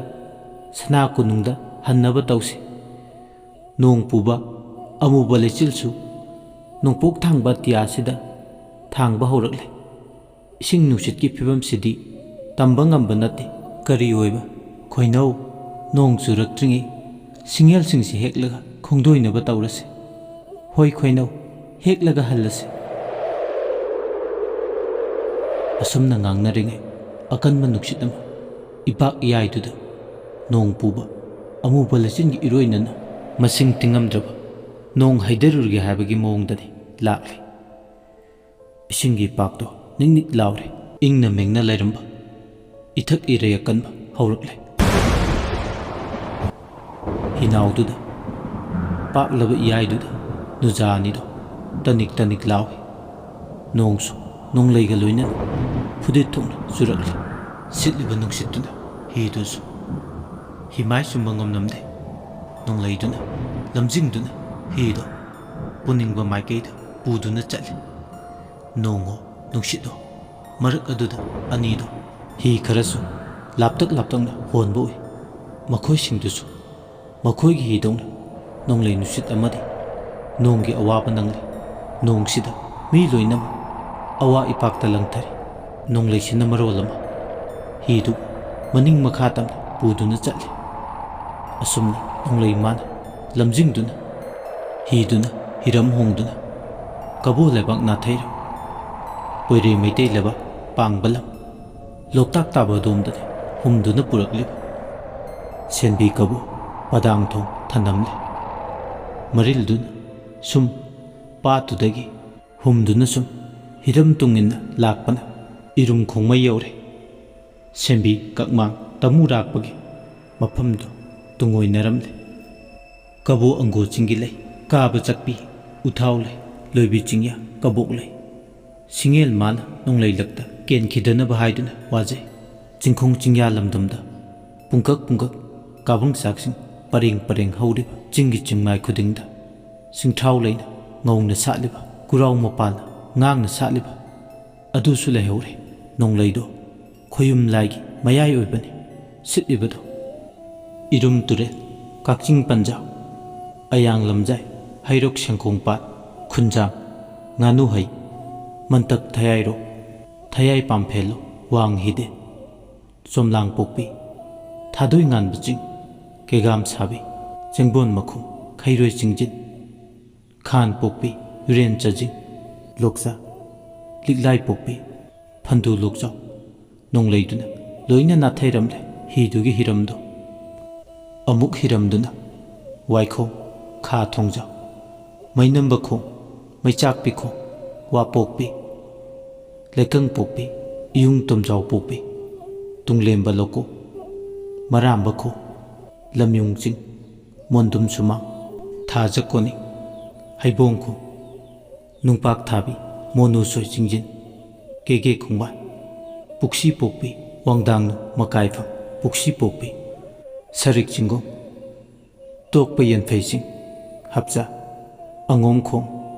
ꯁꯅꯥ ꯀꯣꯅꯨꯡꯗ ꯍꯟꯅꯕ ꯇꯧꯁꯤ꯫ ꯅꯣꯡ ꯄꯨꯕ ꯑꯃꯨꯕ ꯂꯩꯆꯤꯜꯁꯨ ꯅꯣꯡꯄꯣꯛ ꯊꯪꯕ ꯑꯇꯤꯌꯥꯁꯤꯗ ꯊꯥꯡꯕ ꯍꯧꯔꯛꯂꯦ꯫ ꯏꯁꯤꯡ ꯅꯨꯡꯁꯤꯠꯀꯤ ꯐꯤꯕꯝꯁꯤꯗꯤ ꯇꯝꯕ ꯉꯝꯕ ꯅꯠꯇꯦ꯫ ꯀꯔꯤ ꯑꯣꯏꯕ ꯈꯣꯏꯅꯧ, ꯅꯣꯡ ꯆꯨꯔꯛꯇ꯭ꯔꯤꯉꯩ ꯁꯤꯡꯍꯦꯜꯁꯤꯡꯁꯤ ꯍꯦꯛꯂꯒ ꯈꯣꯡꯗꯣꯏꯅꯕ ꯇꯧꯔꯁꯤ꯫ ꯍꯣꯏ ꯈꯣꯏꯅꯧ, ꯍꯦꯛꯂꯒ ꯍꯜꯂꯁꯤ꯫ ꯑꯁꯨꯝꯅ ꯉꯥꯡꯅꯔꯤꯉꯩ ꯑꯀꯟꯕ ꯅꯨꯡꯁꯤꯠ ꯑꯃ ꯏꯄꯥꯛ ꯏꯌꯥꯏꯗꯨꯗ ꯅꯣꯡ ꯄꯨꯕ ꯑꯃꯨꯕ ꯂꯩꯆꯤꯟꯒꯤ ꯏꯔꯣꯏꯅꯅ ꯃꯁꯤꯡ ꯇꯤꯡꯉꯝꯗ꯭ꯔꯕ ꯅꯣꯡ ꯍꯩꯊꯔꯨꯔꯒꯦ ꯍꯥꯏꯕꯒꯤ ꯃꯑꯣꯡꯗꯅꯤ ꯂꯥꯛꯂꯤ꯫ ꯏꯁꯤꯡꯒꯤ ꯏꯄꯥꯛꯇꯣ ꯅꯤꯛ ꯅꯤꯛ ꯂꯥꯎꯔꯦ꯫ ꯏꯪꯅ ꯃꯦꯡꯅ ꯂꯩꯔꯝꯕ ꯏꯊꯛ ꯏꯔꯩ ꯑꯀꯟꯕ ꯍꯧꯔꯛꯂꯦ꯫ ꯍꯤꯅꯥꯎꯗꯨꯗ, ꯄꯥꯛꯂꯕ ꯏꯌꯥꯏꯗꯨꯗ ꯅꯨꯖꯥ ꯑꯅꯤꯗꯣ ꯇꯅꯤꯛ ꯇꯅꯤꯛ ꯂꯥꯎꯏ꯫ ꯅꯣꯡꯁꯨ ꯅꯣꯡꯂꯩꯒ ꯂꯣꯏꯅꯅ ꯐꯨꯗꯤꯠ ꯊꯣꯛꯅ ꯆꯨꯔꯛꯂꯤ꯫ ꯁꯤꯠꯂꯤꯕ ꯅꯨꯡꯁꯤꯠꯇꯨꯅ ꯍꯤꯗꯨꯁꯨ ꯍꯤꯃꯥꯏ ꯆꯨꯝꯕ ꯉꯝꯂꯝꯗꯦ꯫ ꯅꯣꯡꯂꯩꯗꯨꯅ ꯂꯝꯖꯤꯡꯗꯨꯅ ꯍꯤꯗꯣ ꯄꯨꯅꯤꯡꯕ ꯃꯥꯏꯀꯩꯗ ꯄꯨꯗꯨꯅ ꯆꯠꯂꯤ꯫ ꯅꯣꯡꯉꯣ ꯅꯨꯡꯁꯤꯠꯂꯣ ꯃꯔꯛ ꯑꯗꯨꯗ ꯑꯅꯤꯗꯣ ꯍꯤ ꯈꯔꯁꯨ ꯂꯥꯞꯇꯛ ꯂꯥꯞꯇꯛꯅ ꯍꯣꯟꯕ ꯎꯏ꯫ ꯃꯈꯣꯏꯁꯤꯡꯗꯨꯁꯨ ꯃꯈꯣꯏꯒꯤ ꯍꯤꯗꯧꯅ ꯅꯣꯡꯂꯩ ꯅꯨꯡꯁꯤꯠ ꯑꯃꯗꯤ ꯅꯣꯡꯒꯤ ꯑꯋꯥꯕ ꯅꯪꯂꯤ꯫ ꯅꯣꯡꯁꯤꯗ ꯃꯤ ꯂꯣꯏꯅꯃꯛ ꯑꯋꯥ ꯏꯄꯥꯛꯇ ꯂꯪꯊꯔꯤ꯫ ꯅꯣꯡꯂꯩꯁꯤꯅ ꯃꯔꯣꯜ ꯑꯃ ꯍꯤꯗꯨ ꯃꯅꯤꯡ ꯃꯈꯥ ꯇꯝꯅ ꯄꯨꯗꯨꯅ ꯆꯠꯂꯤ꯫ ꯑꯁꯨꯝꯅ ꯅꯣꯡꯂꯩ ꯃꯥꯅ ꯂꯝꯖꯤꯡꯗꯨꯅ ꯍꯤꯗꯨꯅ ꯍꯤꯔꯝ ꯍꯣꯡꯗꯨꯅ ꯀꯕꯣ ꯂꯩꯕꯥꯛ ꯅꯥꯊꯩꯔꯝ ꯄꯣꯏꯔꯩ ꯃꯩꯇꯩ ꯂꯩꯕꯥꯛ ꯄꯥꯡꯕ ꯂꯝ ꯂꯣꯛꯇꯥꯛ ꯇꯥꯕ ꯑꯗꯣꯝꯗꯅꯤ ꯍꯨꯝꯗꯨꯅ ꯄꯨꯔꯛꯂꯤꯕ꯫ ꯁꯦꯟꯕꯤ ꯀꯕꯣ ꯄꯗꯥꯡ ꯊꯣꯡ ꯊꯅꯝꯂꯦ꯫ ꯃꯔꯤꯜꯗꯨꯅ ꯁꯨꯝ ꯄꯥꯠꯇꯨꯗꯒꯤ ꯍꯨꯝꯗꯨꯅ ꯁꯨꯝ ꯍꯤꯔꯝ ꯇꯨꯡꯏꯟꯅ ꯂꯥꯛꯄꯅ ꯏꯔꯨꯝ ꯈꯣꯡꯃꯩ ꯌꯧꯔꯦ꯫ ꯁꯦꯝꯕꯤ ꯀꯛꯃꯥꯡ ꯇꯃꯨ ꯔꯥꯛꯄꯒꯤ ꯃꯐꯝꯗꯨ ꯇꯨꯡꯑꯣꯏꯅꯔꯝꯂꯦ꯫ ꯀꯕꯣ ꯑꯪꯒꯣ ꯆꯤꯡꯒꯤ ꯂꯩ, ꯀꯥꯕ ꯆꯛꯄꯤ, ꯎꯊꯥꯎ ꯂꯩ, ꯂꯣꯏꯕꯤ ꯆꯤꯡꯌꯥ, ꯀꯕꯣꯛ ꯂꯩ꯫ ꯁꯤꯡꯉꯦꯜ ꯃꯥꯅ ꯅꯣꯡꯂꯩꯂꯛꯇ ꯀꯦꯟꯈꯤꯗꯅꯕ ꯍꯥꯏꯗꯨꯅ ꯋꯥꯖꯩ꯫ ꯆꯤꯡꯈꯣꯡ ꯆꯤꯡꯌꯥ ꯂꯝꯗꯝꯗ ꯄꯨꯡꯀꯛ ꯄꯨꯡꯀꯛ ꯀꯥꯕꯪ ꯆꯥꯛꯁꯤꯡ ꯄꯔꯦꯡ ꯄꯔꯦꯡ ꯍꯧꯔꯤꯕ ꯆꯤꯡꯒꯤ ꯆꯤꯡꯃꯥꯏ ꯈꯨꯗꯤꯡꯗ ꯁꯤꯡꯊ꯭ꯔꯥꯎ ꯂꯩꯅ ꯉꯧꯅ ꯁꯥꯠꯂꯤꯕ, ꯀꯨꯔꯥꯎ ꯃꯄꯥꯜꯅ ꯉꯥꯡꯅ ꯁꯥꯠꯂꯤꯕ, ꯑꯗꯨꯁꯨ ꯂꯩꯍꯧꯔꯦ꯫ ꯅꯣꯡꯂꯩꯗꯣ ꯈꯣꯌꯨꯝ ꯂꯥꯏꯒꯤ ꯃꯌꯥꯏ ꯑꯣꯏꯕꯅꯤ ꯁꯤꯠꯂꯤꯕꯗꯣ꯫ ꯏꯔꯨꯝ ꯇꯨꯔꯦꯜ, ꯀꯛꯆꯤꯡ ꯄꯟꯖꯥꯎ, ꯑꯌꯥꯡ ꯂꯝꯖꯥꯏ, ꯍꯩꯔꯣꯛ ꯁꯦꯡꯀꯣꯡꯄꯥꯠ, ꯈꯨꯟꯖꯥꯡ, ꯉꯥꯅꯨ ꯍꯩ, ꯃꯟꯇꯛ ꯊꯌꯥꯏꯔꯣꯛ, ꯊꯌꯥꯏ ꯄꯥꯝꯐꯦꯜꯂꯨ, ꯋꯥꯡ ꯍꯤꯗꯦ, ꯆꯣꯝꯂꯥꯡ ꯄꯣꯛꯄꯤ, ꯊꯥꯗꯣꯏ ꯉꯥꯟꯕ ꯆꯤꯡ, ꯀꯦꯒꯥꯝ ꯁꯥꯕꯤ, ꯆꯦꯡꯕꯣꯟ ꯃꯈꯣꯡ, ꯈꯩꯔꯣꯏ ꯆꯤꯡꯖꯤꯟ, ꯈꯥꯟ ꯄꯣꯛꯄꯤ, ꯌꯨꯔꯦꯟ ꯆꯥꯖꯤꯡ, ꯂꯣꯛꯆꯥ, ꯂꯤꯛꯂꯥꯏ ꯄꯣꯛꯄꯤ, ꯐꯟꯗꯨ ꯂꯣꯛꯆꯥꯎ, ꯅꯣꯡꯂꯩꯗꯨꯅ ꯂꯣꯏꯅ ꯅꯥꯊꯩꯔꯝꯂꯦ ꯍꯤꯗꯨꯒꯤ ꯍꯤꯔꯝꯗꯣ꯫ ꯑꯃꯨꯛ ꯍꯤꯔꯝꯗꯨꯅ ꯋꯥꯏꯈꯣꯡ, ꯈꯥ ꯊꯣꯡꯖꯥꯎ, ꯃꯩꯅꯝꯕ ꯈꯣꯡ, ꯃꯩꯆꯥꯛꯄꯤ ꯈꯣꯡ, ꯋꯥꯄꯣꯛꯄꯤ, ꯂꯩꯀꯪ ꯄꯣꯛꯄꯤ, ꯏꯌꯨꯡ ꯇꯣꯝꯖꯥꯎ ꯄꯣꯛꯄꯤ, ꯇꯨꯡꯂꯦꯝꯕ ꯂꯧꯀꯣꯛ, ꯃꯔꯥꯝꯕ ꯈꯣꯡ, ꯂꯝꯌꯨꯡ ꯆꯤꯡ, ꯃꯣꯟꯗꯨꯝ ꯁꯨꯃꯥꯡ, ꯊꯥꯖ ꯀꯣꯅꯤꯡ, ꯍꯩꯕꯣꯡ ꯈꯣꯡ, ꯅꯨꯡꯄꯥꯛ ꯊꯥꯕꯤ, ꯃꯣꯅꯨ ꯁꯣꯏ ꯆꯤꯡꯖꯤꯟ, ꯀꯦꯒꯦ ꯈꯣꯡꯕꯥꯟ, ꯄꯨꯛꯁꯤ ꯄꯣꯛꯄꯤ, ꯋꯥꯡꯗꯥꯡꯅꯨ, ꯃꯀꯥꯏꯐꯝ, ꯄꯨꯛꯁꯤ ꯄꯣꯛꯄꯤ, ꯁꯔꯤꯛ ꯆꯤꯡꯒꯣꯡ, ꯇꯣꯛꯄ ꯌꯦꯟꯐꯩꯁꯤꯡ, ꯍꯞꯆꯥ, ꯑꯉꯣꯝꯈꯣꯡ,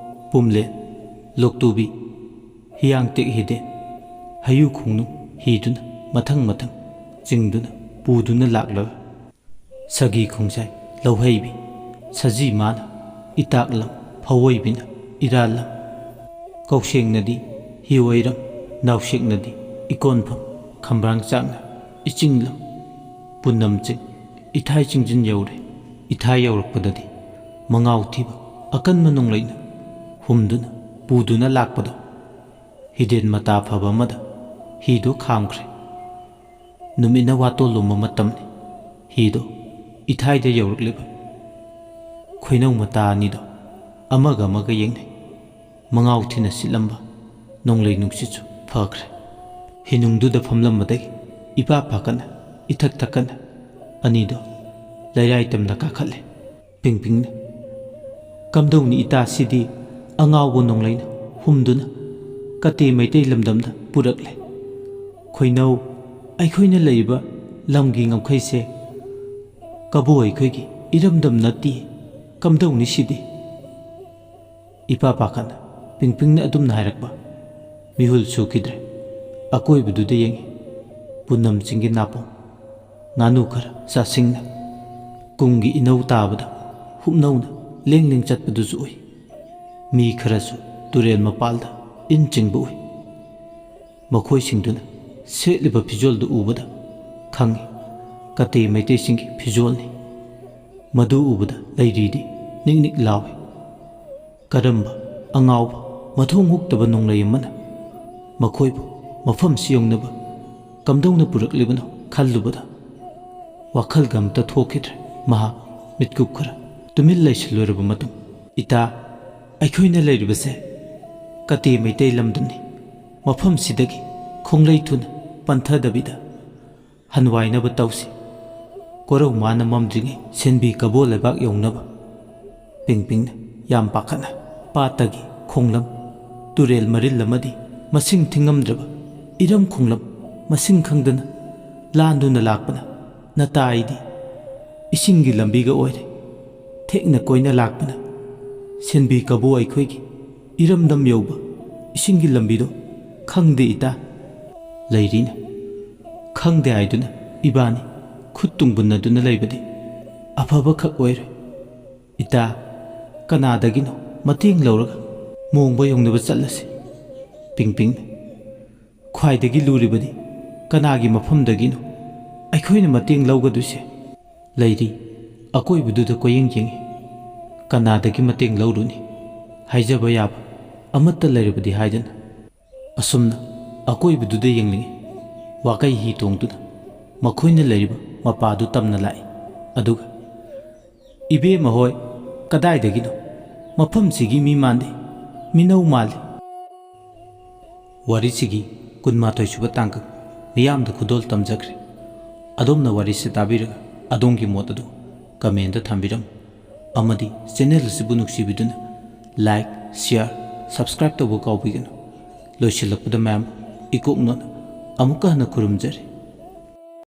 ꯄꯨꯝꯂꯦꯟ, ꯂꯣꯛꯇꯨꯕꯤ, ꯍꯤꯌꯥꯡꯇꯦꯛ ꯍꯤꯗꯦꯟ, ꯍꯌꯨ ꯈꯣꯡꯅꯨꯡ ꯍꯤꯗꯨꯅ ꯃꯊꯪ ꯃꯊꯪ ꯆꯤꯡꯗꯨꯅ ꯄꯨꯗꯨꯅ ꯂꯥꯛꯂꯒ ꯁꯒꯤ ꯈꯣꯡꯖꯥꯏ, ꯂꯧꯍꯩꯕꯤ, ꯁꯖꯤ ꯃꯥꯅ, ꯏꯇꯥꯛꯂꯝ, ꯐꯧꯑꯣꯏꯕꯤꯅ, ꯏꯔꯥꯜꯂꯝ, ꯀꯧꯁꯦꯡꯅꯗꯤ, ꯍꯤꯑꯣꯏꯔꯝ, ꯅꯥꯎꯁꯦꯛꯅꯗꯤ, ꯏꯀꯣꯟꯐꯝ, ꯈꯝꯕ꯭ꯔꯥꯡ ꯆꯥꯛꯅ, ꯏꯆꯤꯡꯂꯝ, ꯄꯨꯅꯝ ꯆꯤꯡ, ꯏꯊꯥꯏ ꯆꯤꯡꯖꯤꯟ ꯌꯧꯔꯦ꯫ ꯏꯊꯥꯏ ꯌꯧꯔꯛꯄꯗꯗꯤ ꯃꯉꯥꯎ ꯊꯤꯕ ꯑꯀꯟꯕ ꯅꯣꯡꯂꯩꯅ ꯍꯨꯝꯗꯨꯅ ꯄꯨꯗꯨꯅ ꯂꯥꯛꯄꯗꯣ ꯍꯤꯗꯦꯟ ꯃꯇꯥ ꯐꯕ ꯑꯃꯗ ꯍꯤꯗꯨ ꯈꯥꯝꯈ꯭ꯔꯦ꯫ ꯅꯨꯃꯤꯠꯅ ꯋꯥꯇꯣꯜꯂꯨꯝꯕ ꯃꯇꯝꯅꯤ꯫ ꯍꯤꯗꯣ ꯏꯊꯥꯏꯗ ꯌꯧꯔꯛꯂꯤꯕ ꯈꯣꯏꯅꯧ ꯃꯇꯥ ꯑꯅꯤꯗꯣ ꯑꯃꯒ ꯑꯃꯒ ꯌꯦꯡꯅꯩ꯫ ꯃꯉꯥꯎ ꯊꯤꯅ ꯁꯤꯠꯂꯝꯕ ꯅꯣꯡꯂꯩ ꯅꯨꯡꯁꯤꯠꯁꯨ ꯐꯈ꯭ꯔꯦ꯫ ꯍꯤꯅꯨꯡꯗꯨꯗ ꯐꯝꯂꯝꯕꯗꯒꯤ ꯏꯄꯥ ꯄꯥꯈꯠꯅ, ꯏꯊꯛ ꯊꯛꯀꯠꯅ ꯑꯅꯤꯗꯣ ꯂꯩꯔꯥꯏ ꯇꯝꯅ ꯀꯥꯈꯠꯂꯦ꯫ ꯄꯤꯡꯄꯤꯡꯅ, "ꯀꯝꯗꯧꯅꯤ ꯏꯇꯥꯁꯤꯗꯤ ꯑꯉꯥꯎꯕ ꯅꯣꯡꯂꯩꯅ ꯍꯨꯝꯗꯨꯅ ꯀꯇꯦ ꯃꯩꯇꯩ ꯂꯝꯗꯝꯗ ꯄꯨꯔꯛꯂꯦ꯫ ꯈꯣꯏꯅꯧ, ꯑꯩꯈꯣꯏꯅ ꯂꯩꯔꯤꯕ ꯂꯝꯒꯤ ꯉꯝꯈꯩꯁꯦ ꯀꯕꯣ ꯑꯩꯈꯣꯏꯒꯤ ꯏꯔꯝꯗꯝ ꯅꯠꯇꯦ꯫ ꯀꯝꯗꯧꯅꯤ ꯁꯤꯗꯤ?" ꯏꯄꯥ ꯄꯥꯈꯠꯅ ꯄꯤꯡꯄꯤꯡꯅ ꯑꯗꯨꯝꯅ ꯍꯥꯏꯔꯛꯄ꯫ ꯃꯤꯍꯨꯜ ꯁꯨꯈꯤꯗ꯭ꯔꯦ꯫ ꯑꯀꯣꯏꯕꯗꯨꯗ ꯌꯦꯡꯉꯤ꯫ ꯄꯨꯅꯝ ꯆꯤꯡꯒꯤ ꯅꯥꯄꯣꯝ꯫ ꯉꯥꯅꯨ ꯈꯔ ꯆꯥꯁꯤꯡꯅ ꯀꯨꯝꯒꯤ ꯏꯅꯧ ꯇꯥꯕꯗ ꯍꯨꯞꯅꯧꯅ ꯂꯦꯡ ꯂꯦꯡ ꯆꯠꯄꯗꯨꯁꯨ ꯎꯏ꯫ ꯃꯤ ꯈꯔꯁꯨ ꯇꯨꯔꯦꯜ ꯃꯄꯥꯜꯗ ꯏꯟ ꯆꯤꯡꯕ ꯎꯏ꯫ ꯃꯈꯣꯏꯁꯤꯡꯗꯨꯅ ꯁꯦꯠꯂꯤꯕ ꯐꯤꯖꯣꯜꯗꯨ ꯎꯕꯗ ꯈꯪꯏ, ꯀꯇꯦ ꯃꯩꯇꯩꯁꯤꯡꯒꯤ ꯐꯤꯖꯣꯜꯅꯤ꯫ ꯃꯗꯨ ꯎꯕꯗ ꯂꯩꯔꯤꯗꯤ ꯅꯤꯛ ꯅꯤꯛ ꯂꯥꯎꯏ꯫ ꯀꯔꯝꯕ ꯑꯉꯥꯎꯕ ꯃꯊꯣꯡ ꯍꯨꯛꯇꯕ ꯅꯣꯡꯂꯩ ꯑꯃꯅ ꯃꯈꯣꯏꯕꯨ ꯃꯐꯝꯁꯤ ꯌꯧꯅꯕ ꯀꯝꯗꯧꯅ ꯄꯨꯔꯛꯂꯤꯕꯅꯣ ꯈꯜꯂꯨꯕꯗ ꯋꯥꯈꯜꯒ ꯑꯝꯇ ꯊꯣꯛꯈꯤꯗ꯭ꯔꯦ꯫ ꯃꯍꯥꯛ ꯃꯤꯠꯀꯨꯞ ꯈꯔ ꯇꯨꯃꯤꯟ ꯂꯩꯁꯤꯜꯂꯨꯔꯕ ꯃꯇꯨꯡ, "ꯏꯇꯥ, ꯑꯩꯈꯣꯏꯅ ꯂꯩꯔꯤꯕꯁꯦ ꯀꯇꯦ ꯃꯩꯇꯩ ꯂꯝꯗꯝꯅꯤ꯫ ꯃꯐꯝꯁꯤꯗꯒꯤ ꯈꯣꯡꯂꯩ ꯊꯨꯅ ꯄꯟꯊꯗꯕꯤꯗ ꯍꯟꯋꯥꯏꯅꯕ ꯇꯧꯁꯤ꯫ ꯀꯣꯔꯧ ꯃꯥꯅ ꯃꯝꯗ꯭ꯔꯤꯉꯩ ꯁꯦꯟꯕꯤ ꯀꯕꯣ ꯂꯩꯕꯥꯛ ꯌꯧꯅꯕ꯫" ꯄꯤꯡ ꯄꯤꯡꯅ ꯌꯥꯝ ꯄꯥꯈꯠꯅ ꯄꯥꯠꯇꯒꯤ ꯈꯣꯡꯂꯝ, ꯇꯨꯔꯦꯜ ꯃꯔꯤꯜ ꯑꯃꯗꯤ ꯃꯁꯤꯡ ꯊꯤꯉꯝꯗ꯭ꯔꯕ ꯏꯔꯝ ꯈꯣꯡꯂꯝ ꯃꯁꯤꯡ ꯈꯪꯗꯅ ꯂꯥꯟꯗꯨꯅ ꯂꯥꯛꯄꯅ ꯅꯇꯥꯏꯗꯤ ꯏꯁꯤꯡꯒꯤ ꯂꯝꯕꯤꯒ ꯑꯣꯏꯔꯦ꯫ ꯊꯦꯛꯅ ꯀꯣꯏꯅ ꯂꯥꯛꯄꯅ ꯁꯦꯟꯕꯤ ꯀꯕꯣ ꯑꯩꯈꯣꯏꯒꯤ ꯏꯔꯝꯗꯝ ꯌꯧꯕ ꯏꯁꯤꯡꯒꯤ ꯂꯝꯕꯤꯗꯣ ꯈꯪꯗꯦ ꯏꯇꯥ꯫ ꯂꯩꯔꯤꯅ ꯈꯪꯗꯦ ꯍꯥꯏꯗꯨꯅ ꯏꯕꯥꯅꯤ ꯈꯨꯠ ꯇꯨꯡꯕꯨꯟꯅꯗꯨꯅ ꯂꯩꯕꯗꯤ ꯑꯐꯕ ꯈꯛ ꯑꯣꯏꯔꯣꯏ꯫ ꯏꯇꯥ, ꯀꯅꯥꯗꯒꯤꯅꯣ ꯃꯇꯦꯡ ꯂꯧꯔꯒ ꯃꯣꯡꯕ ꯌꯧꯅꯕ ꯆꯠꯂꯁꯤ꯫ ꯄꯤꯡ ꯄꯤꯡꯅ, "ꯈ꯭ꯋꯥꯏꯗꯒꯤ ꯂꯨꯔꯤꯕꯗꯤ ꯀꯅꯥꯒꯤ ꯃꯐꯝꯗꯒꯤꯅꯣ ꯑꯩꯈꯣꯏꯅ ꯃꯇꯦꯡ ꯂꯧꯒꯗꯣꯏꯁꯦ?" ꯂꯩꯔꯤ ꯑꯀꯣꯏꯕꯗꯨꯗ ꯀꯣꯏꯌꯦꯡ ꯌꯦꯡꯉꯤ꯫ ꯀꯅꯥꯗꯒꯤ ꯃꯇꯦꯡ ꯂꯧꯔꯨꯅꯤ? ꯍꯥꯏꯖꯕ ꯌꯥꯕ ꯑꯃꯠꯇ ꯂꯩꯔꯕꯗꯤ ꯍꯥꯏꯗꯅ꯫ ꯑꯁꯨꯝꯅ ꯑꯀꯣꯏꯕꯗꯨꯗ ꯌꯦꯡꯂꯤꯉꯩ ꯋꯥꯀꯩ ꯍꯤ ꯇꯣꯡꯗꯨꯅ ꯃꯈꯣꯏꯅ ꯂꯩꯔꯤꯕ ꯃꯄꯥꯗꯨ ꯇꯝꯅ ꯂꯥꯛꯏ꯫ ꯑꯗꯨꯒ, "ꯏꯕꯦꯝꯃ ꯍꯣꯏ, ꯀꯗꯥꯏꯗꯒꯤꯅꯣ? ꯃꯐꯝꯁꯤꯒꯤ ꯃꯤ ꯃꯥꯟꯗꯦ, ꯃꯤꯅꯧ ꯃꯥꯜꯂꯤ꯫" ꯋꯥꯔꯤꯁꯤꯒꯤ ꯀꯨꯟꯃꯥꯊꯣꯏ ꯁꯨꯕ ꯇꯥꯡꯀꯛ ꯃꯤꯌꯥꯝꯗ ꯈꯨꯗꯣꯜ ꯇꯝꯖꯈ꯭ꯔꯦ꯫ ꯑꯗꯣꯝꯅ ꯋꯥꯔꯤꯁꯤ ꯇꯥꯕꯤꯔꯒ ꯑꯗꯣꯝꯒꯤ ꯃꯣꯠ ꯑꯗꯨ comment ꯊꯝꯕꯤꯔꯝꯃꯨ꯫ ꯑꯃꯗꯤ channel ꯑꯁꯤꯕꯨ ꯅꯨꯡꯁꯤꯕꯤꯗꯨꯅ like, share, subscribe ꯇꯧꯕ ꯀꯥꯎꯕꯤꯒꯅꯨ꯫ ꯂꯣꯏꯁꯤꯜꯂꯛꯄꯗ ꯃꯌꯥꯝ ꯏꯀꯣꯛꯅꯣꯅ ꯑꯃꯨꯛꯀ ꯍꯟꯅ ꯈꯨꯔꯨꯝꯖꯔꯤ꯫